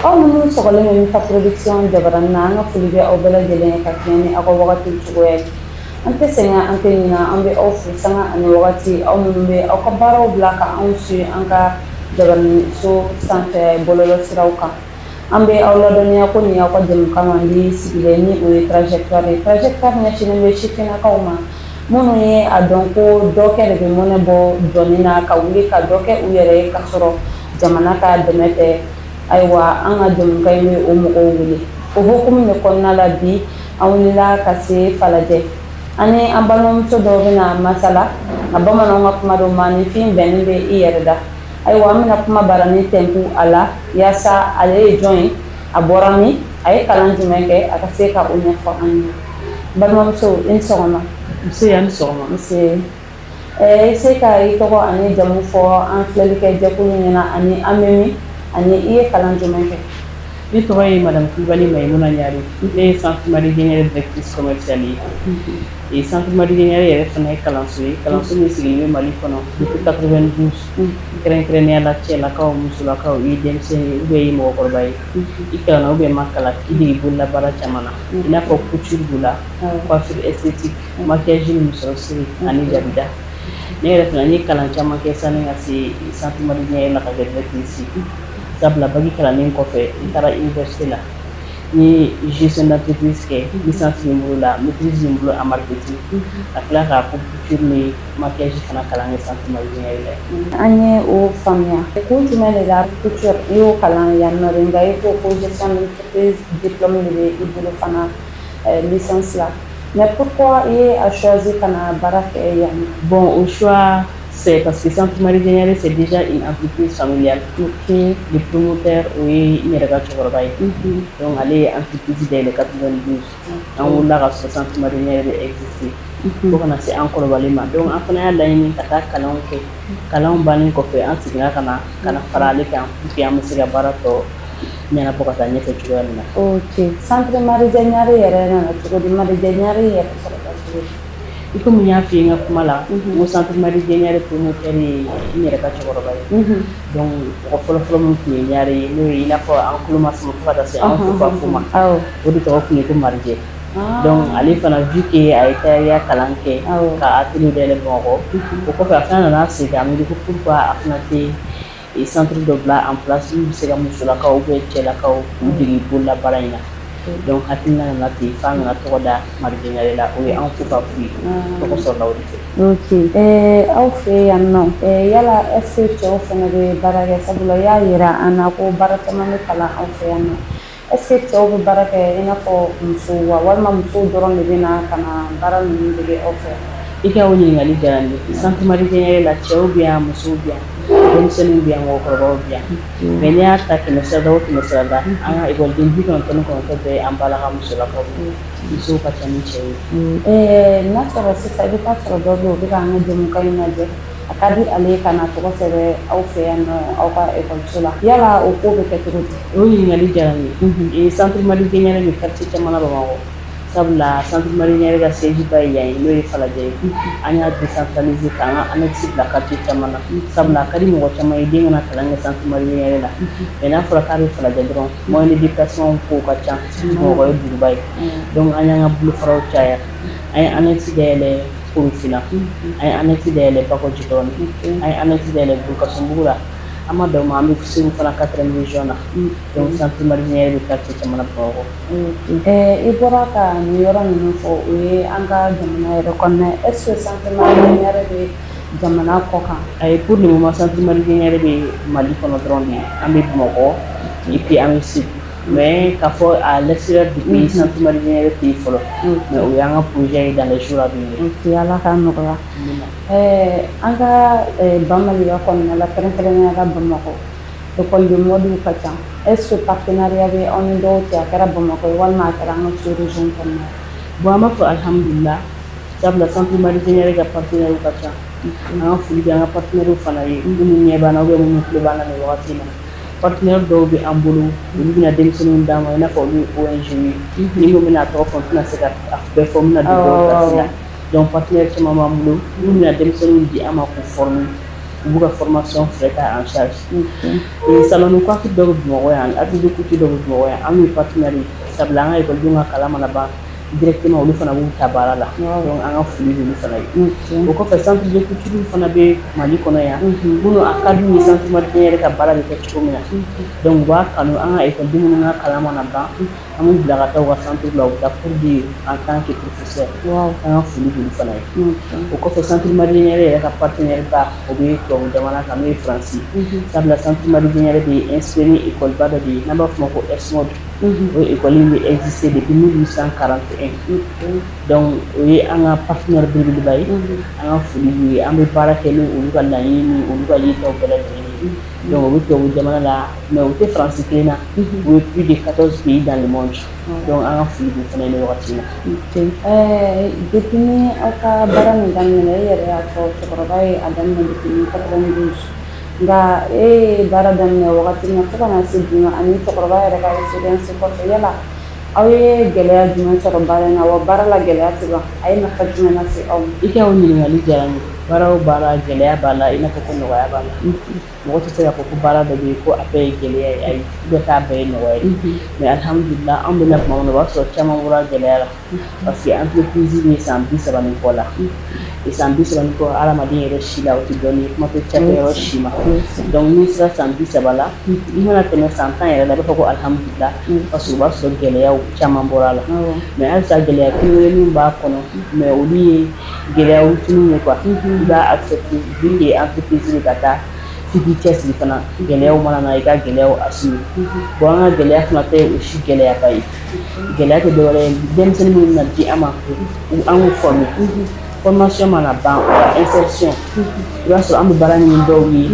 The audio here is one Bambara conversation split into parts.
Aw minnu sɔgɔlen bɛ Mifa Production jabaranin na, an ka foli bɛ aw bɛɛ lajɛlen ye ka kɛɲɛ ni aw ka wagati cogoya ye. An tɛ sɛgɛn, an tɛ ɲinɛ, an bɛ aw fo sanga ani wagati, aw minnu bɛ aw ka baaraw bila ka anw suit an ka jabaranin so sanfɛ bɔlɔlɔ siraw kan. An bɛ aw ladɔnniya ko nin y'aw ka jɛmukan mandi sigilen ni o ye Trajectoire ye. Trajectoire ɲɛsinnen bɛ sifinnakaw ma minnu ye a dɔn ko dɔ kɛ de bɛ mɔnɛ bɔ jɔnni na, ka wuli ka dɔ kɛ u yɛrɛ ye ka sɔrɔ jamana ka dɛmɛ tɛ. Ayiwa, an ka jɛmukan in bɛ o mɔgɔw wele. O hukumu de kɔnɔna la, bi an wulila ka se Falajɛ, an ni an balimamuso dɔw bɛna masala. Nka bamananw ka kuma dɔ, maaninfin bɛnnen bɛ i yɛrɛ da. Ayiwa, an bɛna kuma barani tɛnku a la yaasa ale ye jɔn ye, a bɔra min, a ye kalan jumɛn kɛ, a ka se ka o ɲɛfɔ an ye. Balimamuso, i ni sɔgɔma. Nse, a ni sɔgɔma. Nse. I se ka i tɔgɔ ani jamu fɔ an filɛlikɛ jɛkulu ɲɛna, ani an bɛ min, ani i ye kalan jumɛn kɛ? Ne tɔgɔ ye Madame Kulibali Mayimuna Ɲare. Ne ye Centre Marijɛ Ɲare directrice commerciale ye. Et Centre Marijɛ Ɲare yɛrɛ fana ye kalanso ye, kalanso min sigilen bɛ Mali kɔnɔ depuis 92. Kɛrɛnkɛrɛnnenya la, cɛlakaw, musolakaw, i ye denmisɛn ye ou bien i ye mɔgɔkɔrɔba ye, i kalanna ou bien i ma kalan, k'i dege bololabaara caman na, i n'a fɔ couture b'o la, coiffure esthétique, maquillage ni musɔrɔ siri ani jabida. Ne yɛrɛ fana, n ye kalan caman kɛ sani ka se Centre Marijɛ Ɲare la ka kɛ directrice. Sabula bac kalannen kɔfɛ, n taara université la, n ye gestion d'entreprise kɛ, licence bɛ n bolo la, maîtrise bɛ n bolo en marketing, ka tila ka couture ni maquillage fana kalan kɛ Centre Marijɛ Ɲare la. An ye o faamuya. Kun jumɛn de la couture, i y'o kalan yan nɔ de, nka i ko ko gestion d'entreprise diplôme de bɛ i bolo fana, licence la, mais pourquoi i ye a choisi ka na baara kɛ yan nɔ? Bon, au choix, c'est parce que Centre Marijɛ Ɲare, c'est déjà une entreprise familiale. Le promoteur, o ye n yɛrɛ ka cɛkɔrɔba ye. Donc ale ye entreprise dayɛlɛ 92. An wolola ka sɔrɔ Centre Marijɛ Ɲare bɛ exister fo kana se an kɔrɔbalen ma. Donc an fana y'a laɲini ka taa kalanw kɛ. Kalanw bannen kɔfɛ, an seginna ka na fara ale kan pour que an bɛ se ka baara tɔ ɲɛnabɔ ka taa ɲɛfɛ cogoya min na. Ok, Centre Marijɛ Ɲare yɛrɛ nana cogo di? Marijɛ Ɲare yɛrɛ sɔrɔla cogo di? I komi n y'a f'i ye n ka kuma la, n ko Centre Marijɛ Ɲare promoteur ye n yɛrɛ ka cɛkɔrɔba ye. Donc mɔgɔ fɔlɔfɔlɔ min tun ye Ɲare ye, n'o ye i n'a fɔ an tulo ma sama fo ka taa se an fufafu ma, o de tɔgɔ tun ye ko Marijɛ. Donc ale fana, vu que a ye tailleur kalan kɛ ka atelier dayɛlɛ Bamakɔ, o kɔfɛ a fana nana segin a miiri ko pourquoi a fana tɛ centre dɔ bila en place min bɛ se ka musolakaw ou bien cɛlakaw k'u dege bololabaara in na. Donc hakilina nana ten f'a nana tɔgɔ da Marijɛ Ɲare la. O ye an fufafu ye, tɔgɔ sɔrɔla o de fɛ. Ok, aw fɛ yan nɔ, yala est ce que cɛw fana bɛ baara kɛ? Sabula i y'a yira an na ko baara caman bɛ kalan aw fɛ yan nɔ. Est ce que cɛw bɛ baara kɛ i n'a fɔ musow wa, walima musow dɔrɔn de bɛ na ka na baara ninnu dege aw fɛ? I ka o ɲininkali diyara n ye. Centre Marijɛ Ɲare la, cɛw bɛ yan, musow bɛ yan, denmisɛnninw bɛ yan, mɔgɔkɔrɔbaw bɛ yan. Mais n'i y'a ta kɛmɛ sira o kɛmɛ sira la, an ka ekɔliden 99 bɛɛ ye an balaka musolakaw ye. Musow ka ca ni cɛw ye. N'a sɔrɔ sisan i bɛ taa sɔrɔ dɔ bɛ yen, o bɛ k'an ka jɛmukan in lajɛ, a ka di ale ye ka na tɔgɔ sɛbɛn aw fɛ yan nɔ, aw ka ekɔliso la, yala o ko bɛ kɛ cogo di? O ɲininkali diyara n ye. Centre Marijɛ Ɲare bɛ quartier caman na Bamakɔ. Sabula Centre Marijɛ Ɲare ka siège ba ye yan ye, n'o ye Falajɛ ye. An y'a décentraliser k'an ka annexe bila quartier caman na, sabula a ka di mɔgɔ caman ye den kana kalan kɛ Centre Marijɛ Ɲare la, mais n'a fɔra k'a bɛ Falajɛ dɔrɔn, moyen de déplacement kow ka ca, surtout Bamakɔ ye duguba ye. Donc an y'an ka bolofaraw caya. An ye annexe dayɛlɛ Korofina, an ye annexe dayɛlɛ Bakɔjikɔrɔni, an ye annexe dayɛlɛ Burukasɔnbugu la. An ma dan o ma, an bɛ Segu fana quatrième région na. Donc Centre Marijɛ Ɲare bɛ quartier caman na Bamakɔ. I bɔra ka nin yɔrɔ ninnu fɔ, o ye an ka jamana yɛrɛ kɔnɔna ye. Est ce que Centre Marijɛ Ɲare bɛ jamana kɔ kan? Ayi, pour le moment, Centre Marijɛ Ɲare bɛ Mali kɔnɔ dɔrɔn de. An bɛ Bamakɔ et puis an bɛ Segu. Mais k'a fɔ à l'extérieur du pays, Centre Marijɛ Ɲare tɛ yen fɔlɔ, mais o y'an ka projet ye dans les jours à venir. Ok, Ala k'a nɔgɔya. An ka ba Maliba kɔnɔna la, kɛrɛnkɛrɛnnenya la Bamakɔ, école de mode ka ca. Est ce que partenariat bɛ aw ni dɔw cɛ, a kɛra Bamakɔ ye walima a kɛra an ka sous région kɔnɔna ye? Bon, an b'a fɔ alhamdulillah, sabula Centre Marijɛ Ɲare ka partenaire ka ca. An ka foli bɛ an ka partenaire fana ye, minnu ɲɛ b'an na ou bien minnu tulo b'an na nin wagati in na. Partenaire dɔw bɛ an bolo, olu bɛna denmisɛnninw d'an ma, i n'a fɔ olu ye ONG ye. Ni ko n bɛna a tɔgɔ fɔ, n tɛna se ka a bɛɛ fɔ, n bɛna don dɔw gasi la. Donc partenaire caman b'an bolo minnu bɛna denmisɛnninw di an ma k'u former. U b'u ka formation frais ta en charge. Salon de coiffure dɔ bɛ Bamakɔ yan, atelier de couture dɔ bɛ Bamakɔ yan. An n'u ye partenaire ye, sabula an ka ekɔlidenw ka kalan mana ban directement, olu fana b'u ta baara la. Donc an ka foli b'olu fana ye. O kɔfɛ, centre de couture fana bɛ Mali kɔnɔ yan, minnu a ka d'u ye Centre Madi Diagnere ka baara bɛ kɛ cogo min na. Donc u b'a kanu, an ka ekɔliden minnu ka kalan mana ban, an b'u bila ka taa u ka centre la, u bɛ taa cours di en tant que professeur. An ka foli b'olu fana ye. O kɔfɛ, Centre Madi Diagnere yɛrɛ ka partenaire ba, o bɛ tubabu jamana kan, n'o ye Faransi, sabula Centre Madi Diagnere bɛ inspiré ni école ba dɔ de ye n'an b'a fɔ o ma ko ESMOD. O école in bɛ exister depuis 1841. Donc o ye an ka partenaire belebeleba ye. An ka foli b'u ye. An bɛ baara kɛ ni olu ka laɲini ni olu ka yetaw bɛɛ lajɛlen ye. Donc o bɛ tubabu jamana la, mais u tɛ Faransi kelen na, u ye plus de 14 pays dans le monde. Donc an ka foli b'u fana ye nin wagati in na. Depuis ni aw ka baara nin daminɛ, e yɛrɛ y'a fɔ cɛkɔrɔba ye a daminɛ depuis 92, nka e ye baara daminɛ wagati min na fo ka na se bi ma, ani cɛkɔrɔba yɛrɛ ka expérience kɔfɛ, yala aw ye gɛlɛya jumɛn sɔrɔ baara in na wa? Baara la gɛlɛya tɛ ban, a ye nafa jumɛn lase aw ma? I ka o ɲininkali diyara n ye. Baara o baara, gɛlɛya b'a la, i n'a fɔ ko nɔgɔya b'a la. Mɔgɔ tɛ se k'a fɔ ko baara dɔ bɛ yen ko a bɛɛ ye gɛlɛya ye, ayi, ou k'a bɛɛ ye nɔgɔya ye. Mais alhamdulillah, an bɛ na tuma min na, o b'a sɔrɔ caman bɔra gɛlɛya la, parce que entreprise bɛ san 30 ni kɔ la. San 30 ni kɔ, hadamaden yɛrɛ si la, o tɛ dɔɔnin ye, kuma tɛ cakɛyɔrɔ si ma. Donc n'i sera san 30 la, i mana tɛmɛ san 10 yɛrɛ la, i b'a fɔ ko alhamdulillah, parce que o b'a sɔrɔ gɛlɛyaw caman bɔra a la. Mais halisa gɛlɛya kelen kelenninw b'a kɔnɔ, mais olu ye gɛlɛya fitininw ye quoi, i b'a accepter vu que entreprise bɛ ka taa. F'i k'i cɛsiri fana, gɛlɛyaw mana na, i ka gɛlɛyaw assumer. Bon, an ka gɛlɛya fana tɛ o si gɛlɛyaba ye. Gɛlɛya tɛ dɔwɛrɛ ye, denmisɛnnin minnu bɛna di an ma, an k'u former, formation mana ban, u ka insertion, i b'a sɔrɔ an bɛ baara ɲini dɔw ye,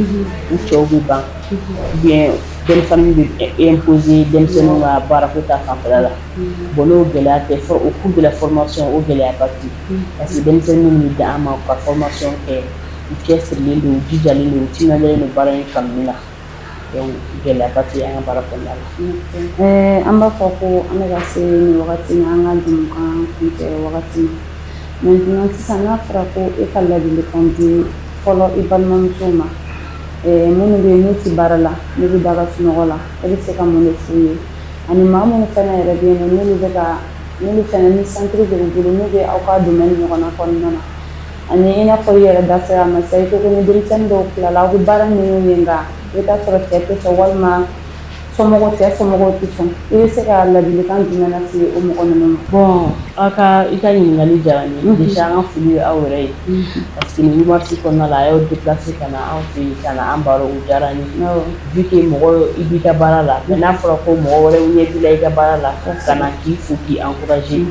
u cɛw bɛ ban, ou bien belle famille bɛ imposer denmisɛnninw ka baarako ta fanfɛla la. Bon, n'o gɛlɛya tɛ, au cours de la formation, o gɛlɛyaba tɛ, parce que denmisɛnnin minnu bɛ di an ma u ka formation kɛ, u cɛsirilen don, u jijalen don, u timinandiyalen don baara in kanuni na. Donc gɛlɛyaba tɛ an ka baara kɔnɔna la. An b'a fɔ ko an bɛ ka se nin wagati in na, an ka jɛmukan kuncɛ wagati ma. Maintenant sisan, n'a fɔra ko e ka ladilikan di fɔlɔ i balimamusow ma, minnu bɛ yen n'u tɛ baara la, n'u bɛ da ka sunɔgɔ la, e bɛ se ka mun de f'u ye? Ani maa minnu fana yɛrɛ bɛ yen nɔ, n'olu bɛ ka n'olu fana ni centre b'u bolo, n'u bɛ aw ka domaine ɲɔgɔnna kɔnɔna na, ani i n'a fɔ i yɛrɛ da sera a ma sisan, i ko ko ni denmisɛnnin dɔw tilala, aw bɛ baara minnu ye, nka i bɛ taa sɔrɔ cɛ tɛ sɔn walima somɔgɔw, cɛ somɔgɔw tɛ sɔn, i bɛ se ka ladilikan jumɛn lase o mɔgɔ ninnu ma? Bon, aw ka i ka ɲininkali diyara n ye. Déjà, an ka foli ye aw yɛrɛ ye, parce que nin 8 mars kɔnɔna la, a y'aw déplacer ka na anw fɛ yen ka na an baro, o diyara n ye, vu que mɔgɔ i b'i ka baara la, mais n'a fɔra ko mɔgɔ wɛrɛw ɲɛ b'i la i ka baara la ka na k'i fo, k'i encourager,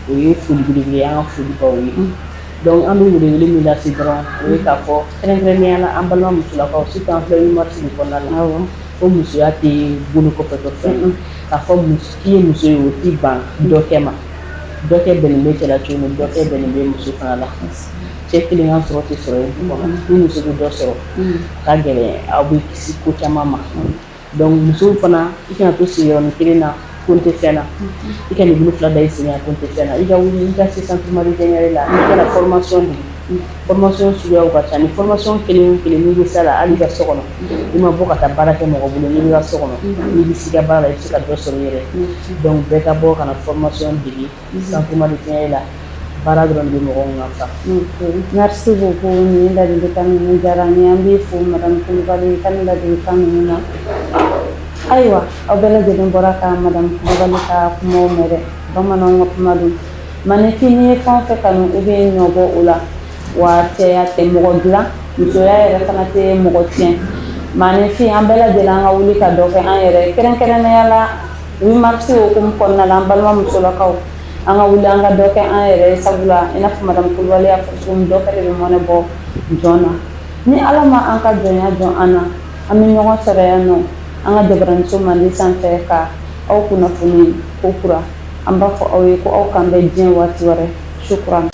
o ye foli belebele ye, an ka foli b'aw ye. Donc an bɛ welewele min lase dɔrɔn, o ye k'a fɔ kɛrɛnkɛrɛnnenya la, an balima musolakaw, surtout an filɛ 8 mars de kɔnɔna la, ko musoya tɛ bolo kɔfɛtɔ fɛn ye. K'a fɔ k'i ye muso ye, o t'i ban dɔ kɛ ma. Dɔ kɛ bɛnnen bɛ cɛ la cogo min, dɔ kɛ bɛnnen bɛ muso fana la. Cɛ kelen ka sɔrɔ tɛ sɔrɔ ye du kɔnɔ. Ni muso bɛ dɔ sɔrɔ, a ka gɛlɛn, aw bɛ kisi ko caman ma. Donc musow fana, i kana to sigiyɔrɔnin kelen na ko n tɛ fɛn na, i ka nin bolo fila da i sen kan ko n tɛ fɛn na. I ka wuli, i ka se Centre Madi Diagnere la, i ka na formation dege. Formation suguyaw ka ca. Ni formation kelen o kelen, n'i bɛ s'a la, hali i ka so kɔnɔ, i ma bɔ ka taa baara kɛ mɔgɔ bolo, n'i bɛ ka so kɔnɔ, n'i bɛ s'i ka baara la, i bɛ se ka dɔ sɔrɔ i yɛrɛ. Donc bɛɛ ka bɔ ka na formation dege Centre Madi Diagnere la. Baara dɔrɔn de bɛ mɔgɔw nafa. Merci beaucoup. Nin ladilikan ninnu diyara n ye. An b'i fo, madame Kulibali, i ka nin ladilikan ninnu na. Ayiwa, aw bɛɛ lajɛlen bɔra ka madame Kulibali ka kumaw mɛn dɛ. Bamananw ka kuma don, maninfin, n'i ye fɛn o fɛn kanu, i bɛ nɔ bɔ o la. Wa cɛya tɛ mɔgɔ dilan, musoya yɛrɛ fana tɛ mɔgɔ tiɲɛ. Maninfin, an bɛɛ lajɛlen, an ka wuli ka dɔ kɛ an yɛrɛ ye, kɛrɛnkɛrɛnnenya la 8 mars hukumu kɔnɔna la. An balima musolakaw, an ka wuli an ka dɔ kɛ an yɛrɛ ye, sabula i n'a fɔ madame Kulibali y'a fɔ cogo min, dɔ kɛ de bɛ mɔnɛ bɔ jɔn na. Ni Ala ma an ka jɔnya jɔn an na, an bɛ ɲɔgɔn sɔrɔ yan nɔ, an ka jabaraniso mandi sanfɛ, ka aw kunnafoni ko kura. An b'a fɔ aw ye ko aw k'an bɛn diɲɛ waati wɛrɛ. Shukran.